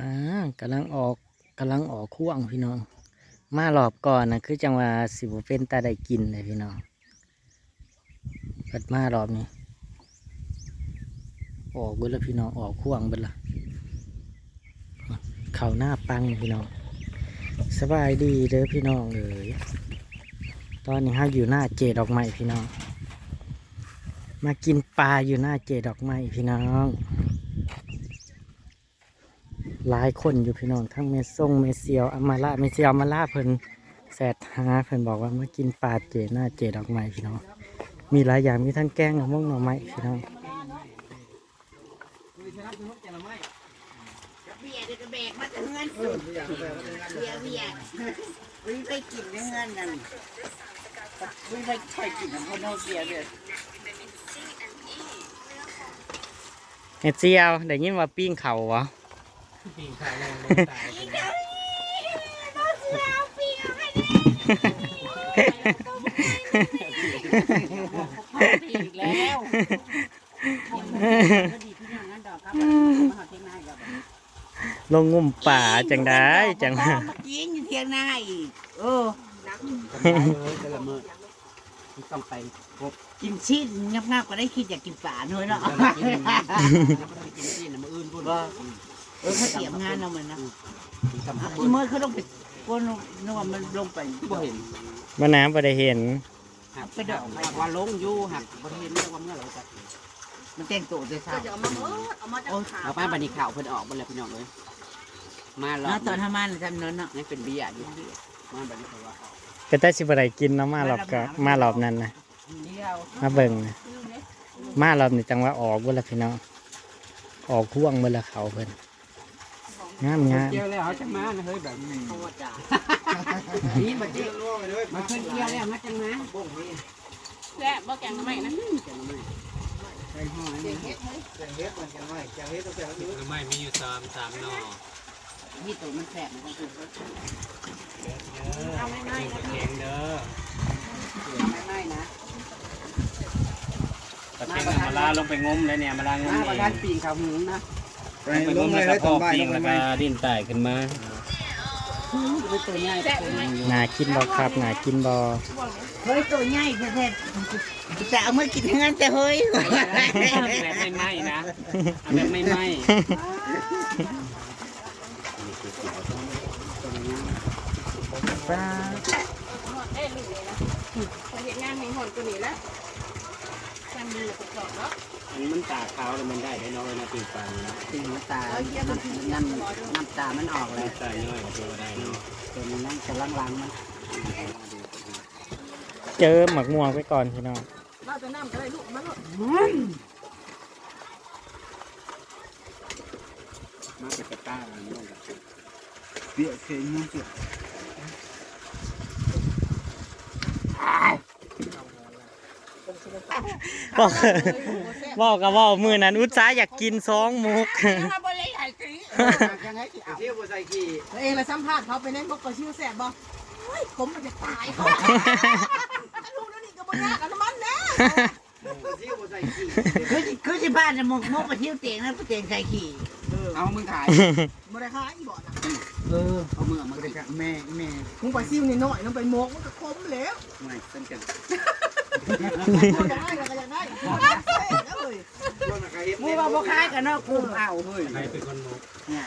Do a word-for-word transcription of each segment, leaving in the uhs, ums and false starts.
อ่ากำลังออกกำลังออกข่วงพี่น้อง มารอบก่อนนะคือจังว่าสิบ่เป็นตาได้กินเลยพี่น้อง เปิดมารอบนี้ ออกเบิดแล้วพี่น้อง ออกข่วงเบิดละ เข้าหน้าปังพี่น้อง สบายดีเด้อพี่น้องเอ๋ย ตอนนี้เฮาอยู่หน้าเจดอกไม้พี่น้อง มากินปลาอยู่หน้าเจดอกไม้พี่น้อง หลายคนอยู่พี่น้อง ทั้งแม่ส่งแม่เสี่ยวอำมาละ แม่เสี่ยวอำมาละเพิ่นแซดหา เพิ่นบอกว่ามากินปลาเจหน้าเจดอกไม้พี่น้อง มีหลายอย่าง มีทั้งแกงหน่อมงหน่อไม้พี่น้อง เบียร์เดี๋ยวก็แบกมาแต่เฮือนสุดเบียร์เบียร์วิไปกินในเฮือนนั่นวิไปคอยกินของคนเฮาเบียร์เด้อ แม่เสี่ยวได้ยินว่าปิ้งเขาบ่ ปีนขายลงลงตาย อีกแล้ว ลงงมป่าจังได้จัง มากินอยู่เทียงนาอีก เออ แต่ละมื้อมันต้องไปพบ กินชิ้นงับๆก็ได้คิดอยากกินปลาหน่อยเนาะ กินกินที่มื้ออื่นพุ่น เออเขาเตรียมงานเอาเหมือนนะ สำคัญ อีเมื่อเขาต้องไปก้นนึกว่ามันลงไป บ่เห็น มาน้ำบ่ได้เห็น หักไปดอกว่าลงอยู่หักบ่เห็นแต่ว่าเมื่อไหร่จะ มันแต่งตัวจะเศร้า ก็จะเอามาเออเอามาจากขา เอาป้าบันนี้ข่าวเพิ่นออกบ่แล้วพี่น้องเอ้ยมาแล้ว เนาะตอนทำมันจำนวนเนาะ ยังเป็นเบียร์อยู่มาบันนี้เขาว่า เป็นตาสิบ่ได้กินเนาะ มารอบก็มารอบนั้นนะ เดียว มาเบิ่งนะ มารอบนี้จังว่าออกเบิดละพี่น้อง ออกข่วงเบิดละเขาเพิ่น งามงาม เกี่ยวแล้วเขาจะมานะเฮ้ยแบบนี้ เขาว่าจ่า นี่มาเกี่ยวมาขึ้นเกี่ยวแล้วมาจังมา แซ่บบ่แกงหน่อไม้นะ ไปห่อ เด็กเฮ็ดเฮ้ย แกงเห็ดมันแกงไม่แกงเห็ดต้องแกงมัน หน่อไม้มีอยู่สามสามหน่อ นี่ตัวมันแสบมันก็คือ เอาไม่ไม่นะพี่ เองเด้อ ไม่ไม่นะ ตะเกียงมาลาลงไปงมเลยเนี่ยมาลางม มา เอ วัน ง นั้นปีนเขาหึงนะ ลงไปงมแล้วก็พอปีงแล้วก็ดิ้นไต่ขึ้นมา ตัวใหญ่ น่ากินบ่ครับน่ากินบ่ เฮ้ยตัวใหญ่แท้ๆแต่เอามากินทั้งนั้นแต่เฮ้ย แบบไม่ไหม้นะเอาแบบไม่ไหม้ ป้า เฮ็ดงานแห่งหอนตัวนี้ละทำมือประกอบเนาะ อันมันตาขาวแล้วมันได้ได้น้อยนะปีงปลาเนาะ ปีนตาน้ำน้ำน้ำตามันออกเลย ตาน้อยก็ได้เนาะ ตัวมันนั่งกำลังลังมัน เจิมหมากม่วงไปก่อนพี่น้อง เราจะน้ำก็ได้ลูกมาลูก มาเป็นกระต้ามันลงกับ เปียกเค็มมันเปียก บอกบอกกับว่ามื้อนั้นอุตส่าห์อยากกินสองมุก มาบริหารตี ยังไงสิเอาเที่ยวใส่ขี่ ตัวเองละสัมภาษณ์เขาไปในพวกปลาซิวแซ่บบ่โอ้ยผมมันจะตายเขาลูกนั่นนี่ก็บ่ยากอันมันนะ เที่ยวใส่ขี่ คือคือสิบ้านน่ะมกมกไปเที่ยวเตียงนะไปเตียงใส่ขี่ เอามึงถ่าย บ่ได้หาอีบ่นะ เออเอามือมา แม่แม่ มึงปลาซิวนี่น้อยน้องไปมกมันก็คมแล้ว ไม่เส้นกัน บ่ได้ก็อยากได้เอ้ย มึงว่าบ่คล้ายกันเนาะกูเอาเฮ้ย ใครเป็นคนมก เนี่ย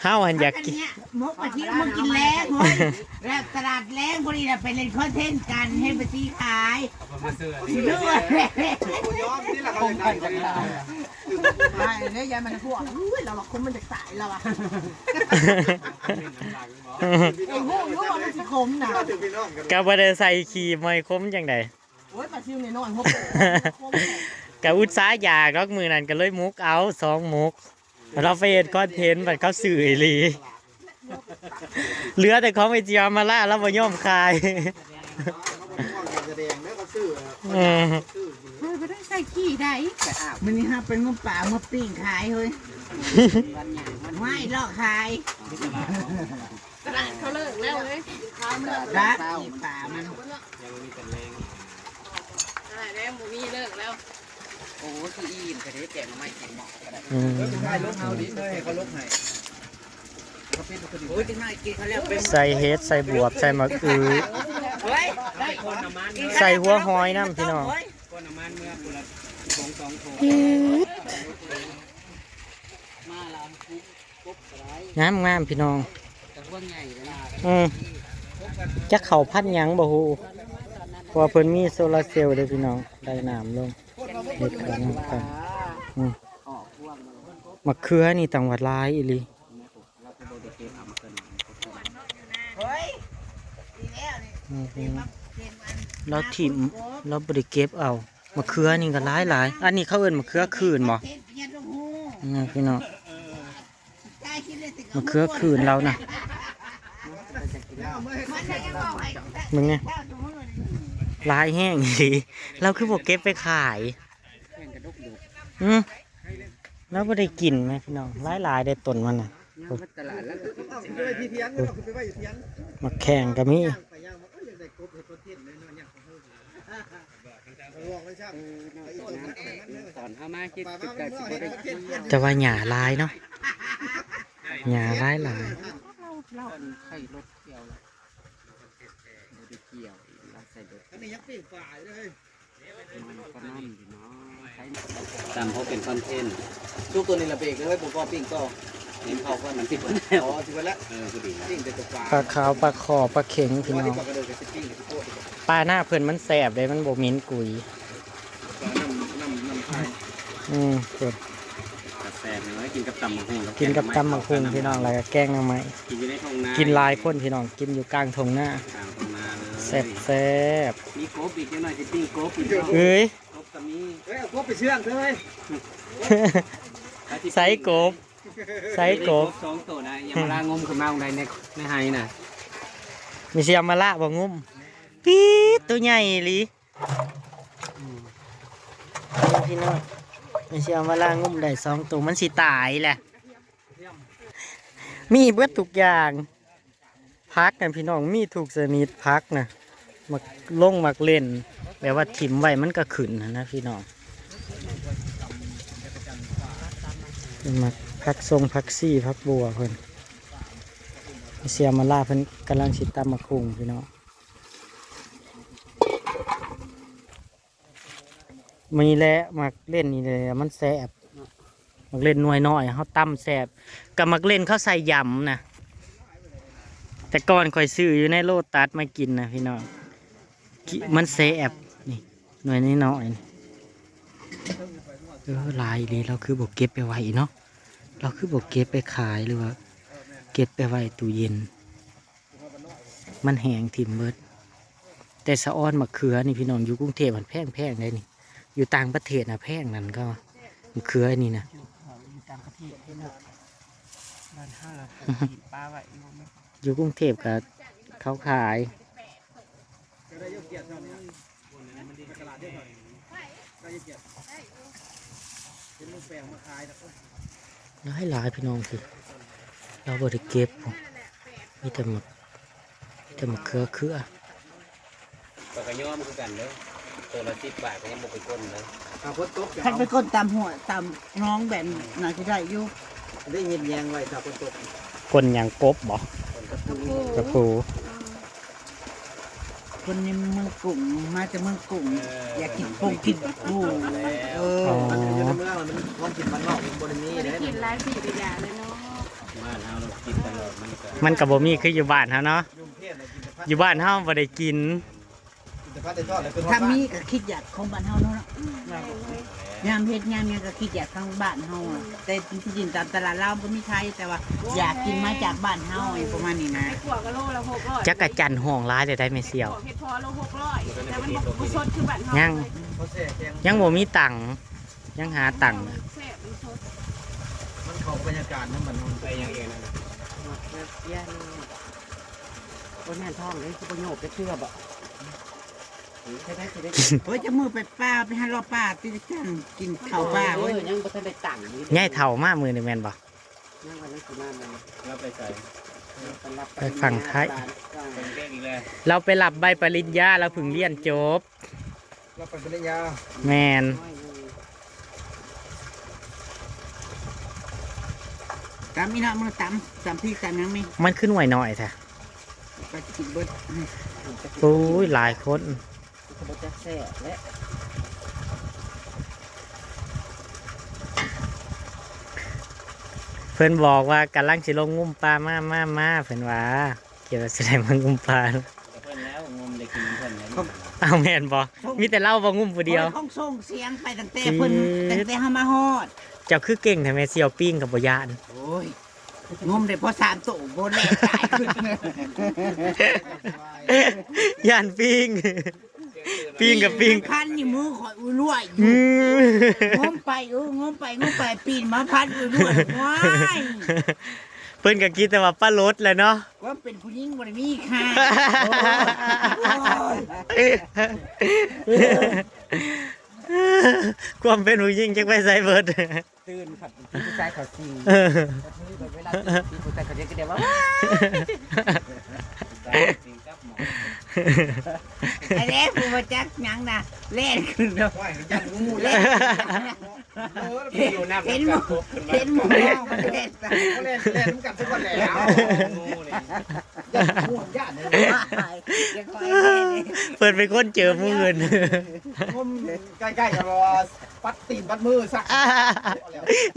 เฮาหันอยากกิน เนี่ยมกไปเที่ยวมกกินแรงเฮ้ยแบบตลาดแรงพอดีนะไปเล่นคอนเทนต์กันให้ไปตีขาย เอามาเสื้อ ด้วย กูยอมที่ละเขาจะได้กัน ตายเลยยายมันพวกอุ้ยเราอะคมมันจะตายเราอะไอ้พวกรู้ว่ามันสิคมนะ พี่น้องกัน ก็บ่ได้ใส่ขี้มอยคมจังได๋ โอ้ยปลาซิวนี่น้อยหกคม ก็อุตส่าห์อยากดอกมื้อนั้นก็เลยมุกเอาสองมุก เราไปเฮ็ดคอนเทนต์บัดเขาซื้ออีหลี เหลือแต่ของไอ้เจียมาล่าแล้วบ่ยอมขาย เขาบอกว่าการแสดงแล้วเขาซื้อ อืม ซื้อ เฮ้ยไม่ได้ใส่ขี้ได้ มันนี่ฮะเป็นงมป่ามาปิ้งขายเฮ้ยไม่ลอกขาย ตลาดเขาเลิกแล้วเลย ครับอีป่ามัน ยังมีแต่แรง ตลาดแล้วบ่มีเลิกแล้ว โอ้ที่อิ่มแต่ได้แจกมาไม่กินหมอกก็ได้ อืม แล้วสุดท้ายลบเอาดิเลยให้เขาลบให้ ใส่เห็ด ใส่บวบ ใส่หมากอื้อ ใส่หัวหอยนำพี่น้อง งามงามพี่น้อง อืม จักเขาพันหยังบ่ฮู้ เพราะว่าเพิ่นมีโซลาร์เซลล์เด้อพี่น้อง ได้น้ำลง เฮ็ดกันนำกัน อืม มะเขือนี่ต่างว่าหลายอีหลี อืม ลาวถิ่ม ลาวบ่ได้เก็บเอา มะเขือนี่ก็หลายหลาย อันนี้เขาเอิ้นมะเขือคืนบ่ นี่พี่น้อง มะเขือคืนลาวนะ มึงเนี่ย หลายแฮงอีหลี ลาวคือบ่เก็บไปขาย อืม ลาวบ่ได้กินแหมพี่น้อง หลายหลายเด้ต้นมันน่ะ หมากแข้งก็มี แต่ว่าหญ้าหลายเนาะ หญ้าหลายหลาย ตำเขาเป็นคอนเทนต์ ทุกตัวนี้ละเบรกเลย ผมก็ปิ้งต่อ เห็นเขาก่อน มันสิบแล้ว อ๋อสิบแล้ว เออพอดีนะ ปิ้งแต่ตัวปลา ปลาขาว ปลาขอ ปลาเข็งพี่น้อง ปลาหน้าเพิ่นมันแซ่บเด้ มันบ่เหม็นกุ๋ย ปลาน้ำน้ำน้ำไทย อืมเพิ่น กระแสบเลยกินกับตำบักหุ่ง กินกับตำบักหุ่งพี่น้อง แล้วก็แกงหน่อไม้ กินอยู่ในท้องนา กินหลายคนพี่น้อง กินอยู่กลางทุ่งนา กลางท้องนาเลย แซ่บแซ่บ มีกบอีกจังหน่อยสิปิ้งกบอีก เอ้ย กบก็มี เฮ้ยเอาพวกไปเชื่องเถอะเฮ้ย ใส่กบ ใส่กบ สองตัวนะ ยังมาล่างมขึ้นมาตรงใดในในไฮน่ะ มีเสียมาละบ่งุ้มปี๊ดตัวใหญ่อีหลี อืม พี่น้อง มีเสียมาละงุ้มได้สองตัว มันสิตายแหละ มีเบิดทุกอย่าง ผักนะพี่น้อง มีทุกชนิดผักนะ หมากลงหมากเล่น แบบว่าถิ่มไว้มันก็ขึ้นหั้นนะพี่น้อง หมากผักซงผักซี่ผักบัวเพิ่น เสียมาละเพิ่นกำลังสิตำบักหุ่งพี่น้อง มีแหละหมากเล่นนี่แหละมันแซ่บ หมากเล่นหน่วยน้อยเฮาตำแซ่บ กับหมากเล่นเขาใส่ยำนะ แต่ก่อนข่อยซื้ออยู่ในโลตัสมากินนะพี่น้อง กิ- มันแซ่บ นี่ หน่วยน้อยๆนี่ เออ หลายอีหลี ลาวคือบ่เก็บไปไว้เนาะ ลาวคือบ่เก็บไปขายหรือว่า เก็บไปไว้ตู้เย็น มันแห้งถิ่มเบิด แต่สะออนมะเขือนี่พี่น้อง อยู่กรุงเทพฯมันแพงๆได้นี่ อยู่ต่างประเทศน่ะแพงนั่นก็ มะเขือนี่นะ อยู่ต่างประเทศพี่น้อง บ้านเฮาเราปลูกกินปลาไว้อยู่ อยู่กรุงเทพฯก็เขาขาย หลายหลายพี่น้องคือ ลาวบ่ได้เก็บ มีแต่หมาก มีแต่หมากเขือเขือ ก็กระย่อมคือกันเด้อ ตัวละสิบบาทก็ยังบ่ไปก้นเลย เอาพวกตก คันไปก้นตามห้วยตามหนองแบบน่าสิได้อยู่ ได้เห็นแยงไว้ถ้าพวกตก ก้นหยังกบบ่ กระปู คนในเมืองกรุงมาจากเมืองกรุงอยากกินปงกินปูเออ อ๋อ มันอยู่ในเมืองมันของกินบ้านนอกมันบ่ได้มี ไม่ได้ เด้ กินหลายปีไปอย่างเลยเนาะ บ้านเฮาเรากินตลอดมันก็ มันก็บ่มีคืออยู่บ้านเฮาเนาะ อยู่บ้านเฮาบ่ได้กิน กินแต่ผัดแต่ทอดแล้วคือ ถ้ามีก็คิดอยากของบ้านเฮาเนาะยามเฮ็ดยามหยังก็คิดอยากทางบ้านเฮาอะแต่ที่จริงตามตลาดลาวก็มีขายแต่ว่าอยากกินมาจากบ้านเฮาอย่างประมาณนี้นะ ขวดก็โลละหกร้อย จักจั่นห้องหลายเลยได้แม่เสี่ยว เห็ดพอโลหกร้อยแต่มันบ่สดคือบ้านเฮา ยัง เขาแช่แกง ยังบ่มีตังค์ ยังหาตังค์ แซ่บมันสด มันเข้าบรรยากาศน้ำมันนอนไปอย่างเองนะ เดี๋ยวนี่ โอ้ยแม่นท้องเลยคือประโยชน์จะเชื่อบ่เฮ้ยจะมือไปป่าไปหาเลาะป่าติดจันกินข้าวป่าเว้ย ยังบ่ทันได้ตั้งอยู่ ยายเฒ่ามามื้อนี้แม่นบ่ นั่งวันนั้นสิมาเลย แล้วไปใส่ ไปรับ ไปฝั่งไทย เก่งอีกแล้ว ลาวไปรับใบปริญญา ลาวเพิ่งเรียนจบ เราไปปริญญา แม่น น้อยหนึ่ง ตำอีน้อง มึงตำ ตำพริกตำหยังมี มันคือหน่วยน้อยแท้ ก็กินเบิด โอ้ย หลายคน ก็บ่จักแซ่บแหละ เพิ่นบอกว่ากำลังสิลงงุ้มปลา มา มา มา เพิ่นว่า เกี่ยวกับแสดงว่างุ้มปลา เพิ่นแล้วงมได้กินเพิ่นแล้ว เอาแม่นบ่ มีแต่ลาวบ่งุ้มผู้เดียว โอ้ย ของส่งเสียงไปตั้งแต่เพิ่น อืม ตั้งแต่เฮามาฮอด เจ้าคือเก่งแท้แม่ เสี่ยวปิ้งกับบ่ย่าน โอ้ย งมได้พอสามโต บ่แลกตายขึ้น ย่านปิ้ง ปิ้งกับปิ้ง พันอยู่มือข่อย อุ้ย รวยอยู่ อืม งมไป เออ งมไป งมไป ปีนมาพัน อุ้ย รวย ว้าย เพิ่นก็คิดแต่ว่าปลาลดแหละเนาะ ความเป็นผู้หญิงบ่ได้มีค่า โอ้ย ความเป็นผู้หญิงจักไปไสเบิด ตื่นครับ ผู้ชายเขาซิง เออ เวลาตื่น ผู้ชายเขาเรียกก็เดียวว่า อันนี้ผู้บ่จักหยังนะ แล่นขึ้นเนาะ ว่าย่านงูแล่น เออ ไปอยู่น้ำ เห็นหมู่ กันครบขึ้นมา เห็นหมู่น้องมันแล่นไป เขาเล่น เล่นกันทุกคนแล้ว งูนี่ ย่านงู ย่านเลย อย่าคอยแล่นเลย เพิ่นเป็นคนเจอผู้อื่น งมใกล้ๆกันว่าปัดตีนปัดมือซะ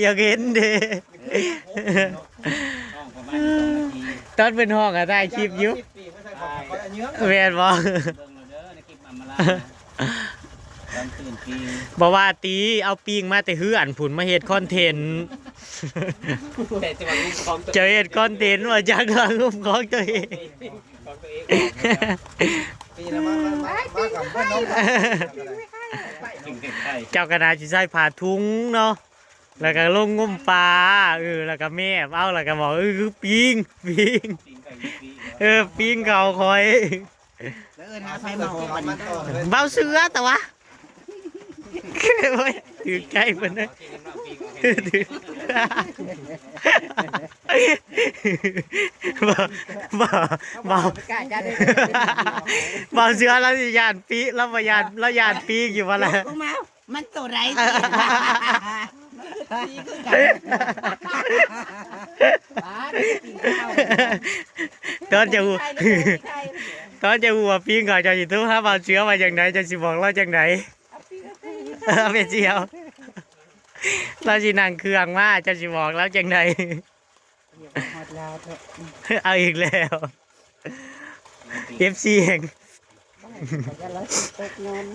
อยากเห็นเด้ น้องประมาณสองนาที ตอนเพิ่นฮ้องอะถ่ายคลิปอยู่ สิบปีไม่ใช่ของเขาอันเยื้อง แม่นบ่ เบิ่งแล้วเด้อในคลิปอัมมาลานะ ตอนตื่นปี บ่ว่าติ เอาปิ้งมาแต่เฮือนพุ้นมาเฮ็ดคอนเทนต์ แต่จะมาลุมของตัว จะเฮ็ดคอนเทนต์ว่าจักว่าลุมของตัวเอง ของตัวเอง ปีละมา มา มา มากับเพื่อนน้อง กินไข่ เจ้าก็น่าสิใส่ผ้าถุงเนาะ แล้วก็ลงงมปลา เออ แล้วก็แม่เอา แล้วก็บอก เออ คือปิ้ง ปิ้ง ปิ้งไข่ปิ้ง เออ ปิ้งเขาคอย แล้วเอิ้นหาไผมาออกบัดนี้ เบาเสือแต่ว่า โอ้ย ถือใจเพิ่นเด้อ บ่ บ่ บ่ บ่ กล้าจัดเลย เบาเสือแล้วสิย่านปิ้ง แล้วบ่ย่าน แล้วย่านปิ้งอยู่บ่ล่ะ ลงมา มันตัวไร ตอนจะฮู้ ตอนจะฮู้ว่าปิ้งเขาเจ้าสิโทรหาเบาเสือว่าจั่งใด เจ้าสิบอกลาวจั่งใด เอาไปเสี่ยว ลาวสินั่งเครื่องมา เจ้าสิบอกลาวจั่งใด เอาอีกแล้ว เอฟซี แฮง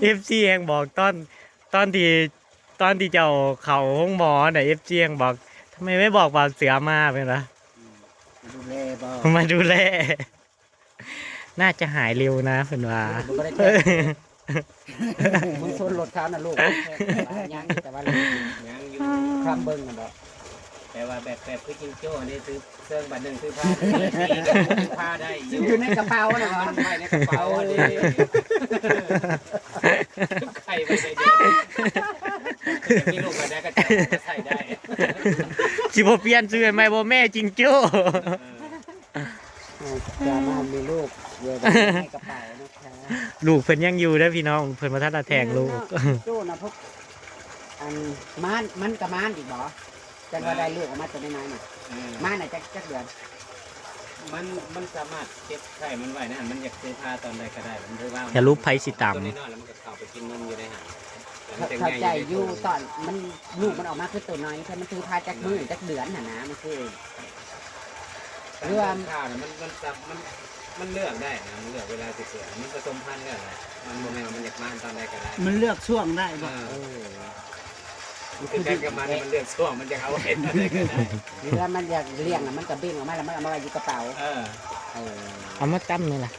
เอฟซี แฮงบอกตอน ตอนที่ ตอนที่เจ้าเข้าโรงหมอน่ะ เอฟซี แฮงบอก ทำไมไม่บอกบ่าวเสือมา เป็นวะ มาดูแลบ่ มาดูแล น่าจะหายเร็วนะ เพิ่นว่า บ่ได้แจ้ง มึงชนรถเขาน่ะลูก ยังแต่ว่า ยังอยู่ คำเบิ่งน่ะบ่ แต่ว่าแบบ แบบคือจิงโจ้นี่คือเครื่องบัดหนึ่งคือผ้า คือผ้าได้อยู่ อยู่ในกระเป๋าน่ะ มันไว้ในกระเป๋าอันนี้ ไข่มันใส่เดียว มีลูกมาได้ก็จะเอามาใส่ได้ สิบ่เปลี่ยนชื่อใหม่บ่แม่จิงโจ้ เออ จะมามีลูกเยอะในกระเป๋านะคะ ลูกเพิ่นยังอยู่เด้อพี่น้อง เพิ่นบ่ทันละแท้งลูก โจ้นะพวก อัน ม่าน มันกะม่านอีกบ่ จังว่าได้ลูกออกมาตัวน้อยๆน่ะ เออ ม่านน่ะจัก จักเดือน มัน มันสามารถเก็บไข่มันไว้นะ มันอยากซื้อผ้าตอนใดก็ได้ มันถือว่า อย่าลุกไผสิตำ ตัวน้อยๆแล้วมันก็เข้าไปกินนมอยู่ในหั้น แล้วมันจะ เข้า ง่าย ใจ อยู่ใน อยู่ ตู้ ตอนมัน ลูกมันออกมาคือตัวน้อย ถ้ามันถือผ้าจักมื้อจักเดือนหั่นนะ มันคือ หรือว่า ข้าวน่ะมัน มันสับ มัน มันเลือกได้นะ มันเลือกเวลาสิเกิด มันผสมพันธุ์ได้นะ มันบ่แม่นว่ามันอยากม่านตอนใดก็ได้ มันเลือกช่วงได้บ่ เออ เออ มันคือกันกับมัน มันเลือกช่วง มันอยากเอาไว้ตอนใดก็ได้ หรือว่ามันอยากเลี้ยงน่ะ มันก็เบ่งออกมาแล้วมันเอามาไว้อยู่กระเป๋า เออ เออ เอามาตำนี่ล่ะ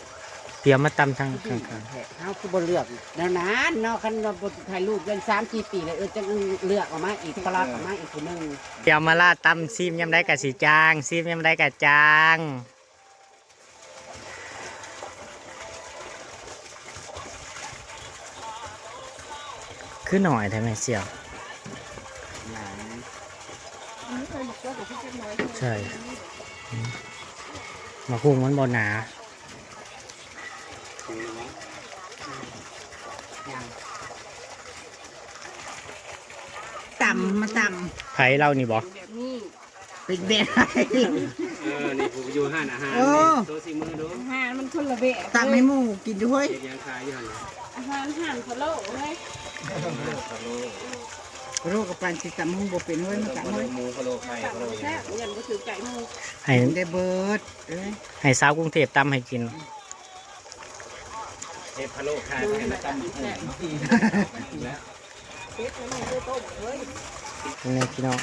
เตรียมมาตำทางข้างๆ เฮาคือบ่เลือกแนวนั้นเนาะ คันว่าบ่ถ่ายรูปกันสามสี่ปีเลย เออ จังเลือกออกมาอีก ปลัดออกมาอีกผู้หนึ่ง เตรียมมาลาดตำ ซีมยามใดก็สิจาง ซีมยามใดก็จาง คือหน่อยแท้แม่เสี่ยว ใช่ อืม มะฮุ่งมันบ่หนา ตำมาตำ ไผเล่านี่บ่ แบบนี้ เป็นแบบ เออ นี่ผู้อยู่ห้านอาหาร โอ้ นี่โชว์สีมือดู อาหารมันคนละแบบ ตักให้หมู่กินด้วย เฮ็ดหยังขายอยู่หั่นน่ะ อาหารห้านพะโล้เว้ย พะโล้กับปานสิตำหุงบ่เป็นเว้ย มาตำเว้ย หมูพะโล้ไข่พะโล้ แซ่บ ยันบ่ถือไก่หมู ให้ ได้เบิดเอ้ย ให้สาวกรุงเทพตำให้กิน เฮ็ดพะโล้ไข่ให้มาตำหุงเนาะ นี่พี่น้อง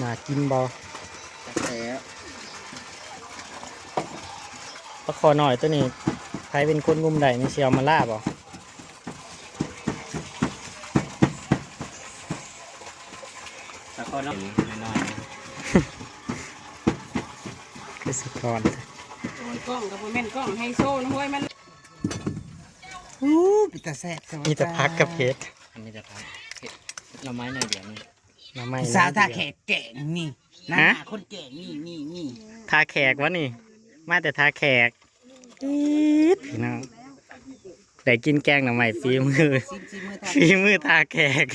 น่ากินบ่ แซ่บ ปลาคอน้อยตัวนี้ ใครเป็นคนงมได้ มีเสี่ยวมาล่าบ่ ปลาคอน้อย น้อยๆ คือสะท้อน กล้องกับแม่นกล้องไฮโซนะเว้ย มัน อู้ เป็นตาแซ่บจังวะ มีแต่ผักกับเห็ด อันนี้จะผักเห็ด หน่อไม้หน่อยเดียวนี่ หน่อไม้ สาวท่าแขกแก่งนี่ ฮะ หน้าคนแก่งนี่ นี่ นี่ ท่าแขกวะนี่ มาแต่ท่าแขก จี๊ดพี่น้อง ได้กินแกงหน่อไม้ฝีมือ ซีม ซีมมือท่า ฝีมือท่าแขก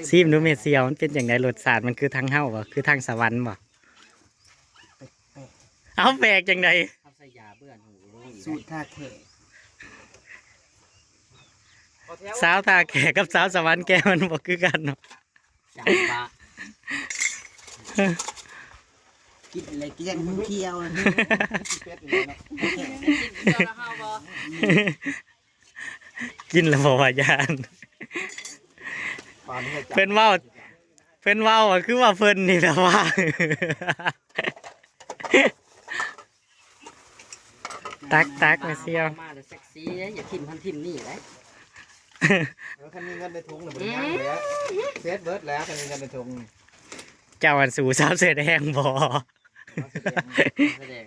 ซีมดูเมเซียว มันเป็นจั่งใด รสชาติมันคือทางเฮาบ่ คือทางสวรรค์บ่ เอาแปลกจั่งใด เอาใส่ยาเบื่อหนู สูตรท่าแขก สาวท่าแขกกับสาวสวรรค์แก้วมันบ่คือกันเนาะ จังหวะ กินอะไรกินอย่างเคี้ยวนะ กินเคี้ยวแล้วเฮาบ่ กินแล้วบ่ว่าย่าน ปานนี้จะ เพิ่นเว้า เพิ่นเว้าอะ คือว่าเพิ่นนี่แหละว่า ตักตักมาเสี่ยว มาแต่เซ็กซี่ อย่าทิ่มพันทิ่มนี่เลย เออ คันมีเงินในถุงน่ะบ่ได้ย่างเลยอะ เสร็จเบิดแล้ว คันมีเงินในถุง เจ้าอันสูสาวเสื้อแดงบ่ แสดง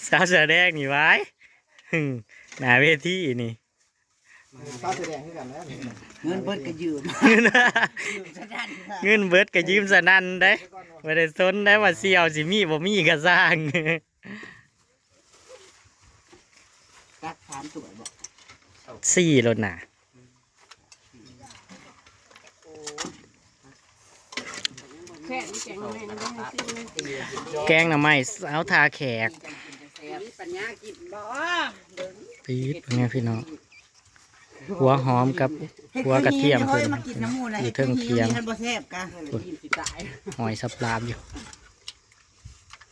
สาวเสื้อแดงนี่ไว้ หน้าเวทีนี่ ตาแสดงคือกันนะ เงินเบิดก็ยืม ยืมสนั่น เงินเบิดก็ยืมสนั่นเด้ บ่ได้สนได้ว่าเสี่ยวสิมีบ่มีก็ซ่าง ตักสามถ้วยบ่ สี่โลดน่ะ แค่นี้แกงแม่งได้ให้ซิมเลย แกงหน่อไม้สาวท่าแขก มีปัญญากินบ่ ปี๊ดเนี่ยพี่น้อง หัวหอมกับหัวกระเทียมเพิ่น เฮ้ย มากินน้ำหมูนะ อยู่เทิงเคียง เห็ดเพิ่นหิวนี่ ท่านบ่แซ่บกะ หอยสับลาบอยู่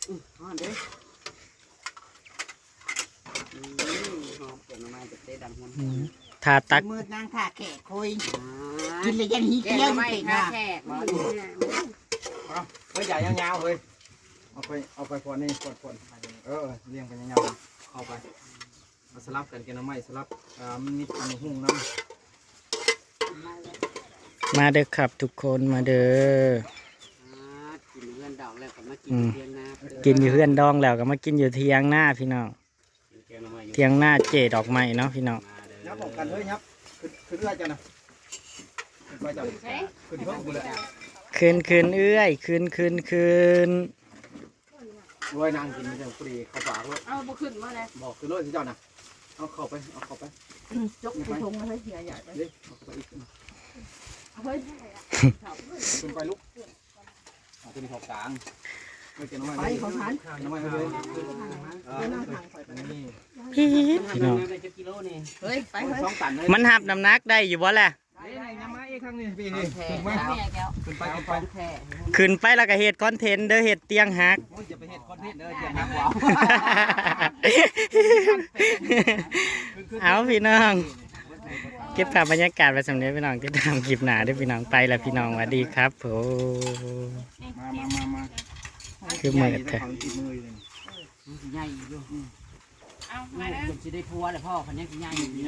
อืม หอมเด้อ อืม หอมเปลือกหน่อไม้จะเตะดังหัว อืม ถ้าตัก มืดนางท่าแขกโคย อ่า กินเลยยันหิว แกงหน่อไม้ เคี้ยวอยู่เก่ง ท่า ว่ะ แขก บ่ เอา เฮ้ย อย่ายาวๆ เฮ้ย เอาไป เอาไปก่อนนี่ ก่อนๆ เออ เรียงไปยาวๆ เข้าไป มาสลับกัน แกงหน่อไม้สลับ อ่า มันมีตำบักหุ่งนำ มาเด้อครับทุกคน มาเด้อ อ่า กินอยู่เฮือนดองแล้วก็มากิน อืม เที่ยงนา กินอยู่เฮือนดองแล้วก็มากินอยู่เถียงนาพี่น้อง กินแกงหน่อไม้อยู่ เถียงนาเจ๊ดอกไม้เนาะพี่น้อง มาเด้อ ยับออกกันเฮ้ย ยับ ขึ้น ขึ้นเอื้อยจ้ะนะ ขึ้นไปจ้ะ ขึ้นเพิ่มกูเลย ขึ้น ขึ้นเอื้อย ขึ้น ขึ้น ขึ้น โอ้ย นางกินมันจังพอดีเข้าปากเลย เอาบ่ขึ้นมาเลย บอกคือรถที่เจ้านะ เอาเข้าไป เอาเข้าไป จกใส่ถุงมาให้เฮียใหญ่ไป เด้ เอาเข้าไปอีก เอาเฮ้ย ขึ้นไปลูก เอาตัวนี้เข้ากลาง ไปเก็บน้ำมัน ไปของฉัน น้ำมันเลย เออ นี่ พี่น้อง เฮ้ย ไปเฮ้ย สองตันเลย มันหับน้ำหนักได้อยู่บ่ล่ะ ได้ได้ยังมาอีกครั้งนี่พี่นี่ ถูกไหม แม่แก้ว ขึ้นไป ขึ้นไป ของแท้ ขึ้นไปแล้วก็เฮ็ดคอนเทนต์เด้อ เฮ็ดเตียงหัก โอ้ย อย่าไปเฮ็ดคอนเทนต์เด้อ เตียงหักว่ะ เอาพี่น้อง เก็บภาพบรรยากาศไว้สำเร็จพี่น้อง ติดตามคลิปหน้าเด้อพี่น้อง ไปแล้วพี่น้อง สวัสดีครับผม มามามามา คือมืดแท้ ใหญ่อยู่ เอามาเด้อ จนสิได้ผัวแล้วพ่อ คันยังสิใหญ่อยู่